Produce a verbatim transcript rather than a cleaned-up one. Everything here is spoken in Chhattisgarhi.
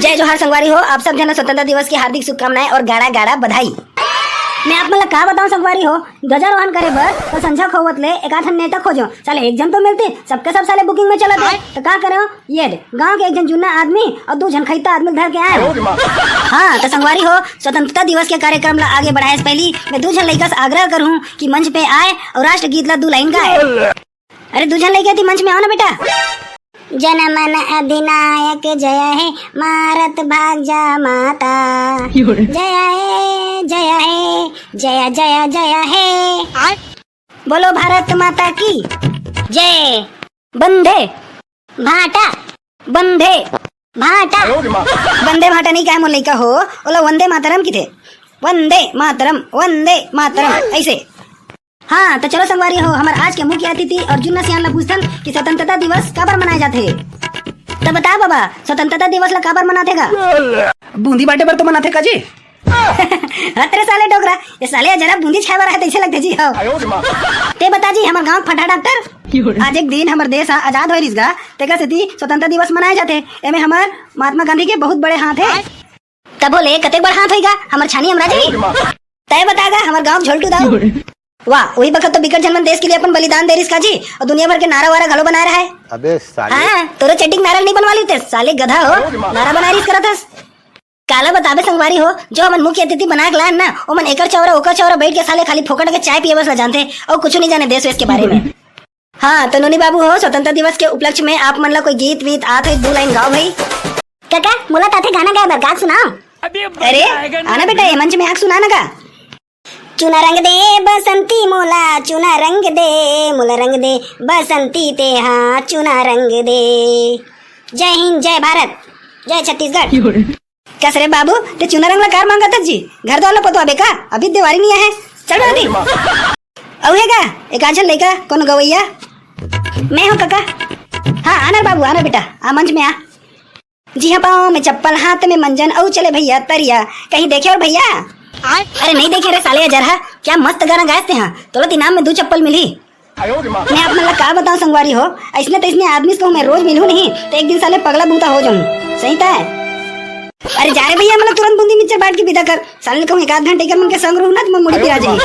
ए जोहार संगवारी हो, आप सब झन ला स्वतंत्रता दिवस के हार्दिक शुभकामनाएं और गाड़ा गाड़ा बधाई। मैं आप मन ला का बताऊं संगवारी हो, ध्वजारोहण करे बर तो संझा खोवत ले एक आध नेता खोजो, साले एक झन तो मिलते, सबके सब साले booking में चलत हे। तो का करे हो, ये दे, गांव के एक झन जुन्ना आदमी और दू झन खैता आदमी धर के आए हो। हाँ, तो संगवारी हो, स्वतंत्रता दिवस के कार्यक्रम ला आगे बढ़ाए से पहली मैं दू झन लइका से आग्रह करहूं कि मंच पे आए और राष्ट्रगीत ला दू लाइन गाए। अरे दू झन लइका ती मंच में आओ ना बेटा। जनमन अधिनायक जय हे, मारत भाग जा माता। जय हे, जय हे, जय जय जय हे। बोलो भारत माता की जय। बंदे भाटा। बंदे भाटा। बंदे भाटा नहीं कहे मोर लइका हो, ओला वंदे मातरम किथे। वंदे मातरम, वंदे मातरम, ऐसे। हाँ, तो चलो संगवारी हो, हमर आज के मुख्य अतिथि और जुन्ना सियान ला पूछथन कि स्वतंत्रता दिवस काबर मनाए जाथे। तो बता बाबा, स्वतंत्रता दिवस ला काबर मनाथे गा? बूंदी बांटे बर तो मनाथे का जी। हत रे साले डोकरा, ये साले जरा बूंदी छाए बर है तैसे लगथे जी हो। ते बता जी, हमर गांव के फटा डॉक्टर, आज एक दिन हमर देश हा आजाद होए रिस गा, तेकर सेती स्वतंत्रता दिवस मनाए जाथे। एमे हमर महात्मा गांधी के बहुत बड़े हाथ हे। तभो ले कतेक बड़ हाथ होइगा, हमर छानी अमरा जाही। तय बता गा, हमर गांव झोलटू दाऊ। वाह, वही बखत तो बिकट झन मन देश के लिए अपन बलिदान दे रिस का जी, और दुनिया भर के नारा वारा घलो बनाए रहा है। अबे साले। हाँ, तोरो चड्डी के नारा नहीं बनवा लेते, साले गधा हो, नारा बना रिस करत हस। काला बताबे संगवारी हो, जो हमन मुख्य अतिथि बना के लान ना, ओमन एकर चौरा ओकर चौरा बैठ के साले खाली फोकट के चाय पिए बस ला जानथे, और कुछ नहीं जाने देश वेश के बारे में। हाँ, तो नोनी बाबू हो, स्वतंत्रता दिवस के उपलक्ष्य में आप मन ला कोई गीत वीत आत होई, दू लाइन गाओ भाई। काका, मोला ताथे गाना गाए बर, गा सुनाओ। अरे, आना बेटा, ये मंच में आके सुना ना गा। चुना रंग दे बसंती मोला, चुना रंग दे, मोला रंग दे बसंती ते हाँ, चुना रंग दे। जय हिंद, जय भारत, जय छत्तीसगढ़। कस रे बाबू, ते चुना रंग ला कार मांगत हस जी? घर द्वार ला पोतवाबे का? अभी देवारी नहीं आहे। चल बे अभी। अउ हे गा, एक आध झन लइका, कोनो गवैया? मैं हूँ काका। हाँ, आना रे बाबू, आना बेटा, आ मंच में आ। जी हाँ, पाँव में चप्पल, हाथ में मंजन, अउ चले भैया तरिया। कहीं देखे और भैया? अरे नहीं देखे रे साले अजरहा, क्या मस्त गाना गायस ते हाँ। तोला त इनाम में दू चप्पल मिली। मैं आप मन ला का बताऊं संगवारी हो, ऐसने तैसने आदमी से कहूं मैं रोज मिलूं नहीं, तो एक दिन साले पगला बूता हो जाऊं। सही तय? अरे जा रे भैया, मतलब तुरंत बूंदी मिक्सचर बांट के विदा कर। साले कहूं एक आध घंटे कर मन के संग रहूं ना, तो मैं मुड़ी पिरा जाही।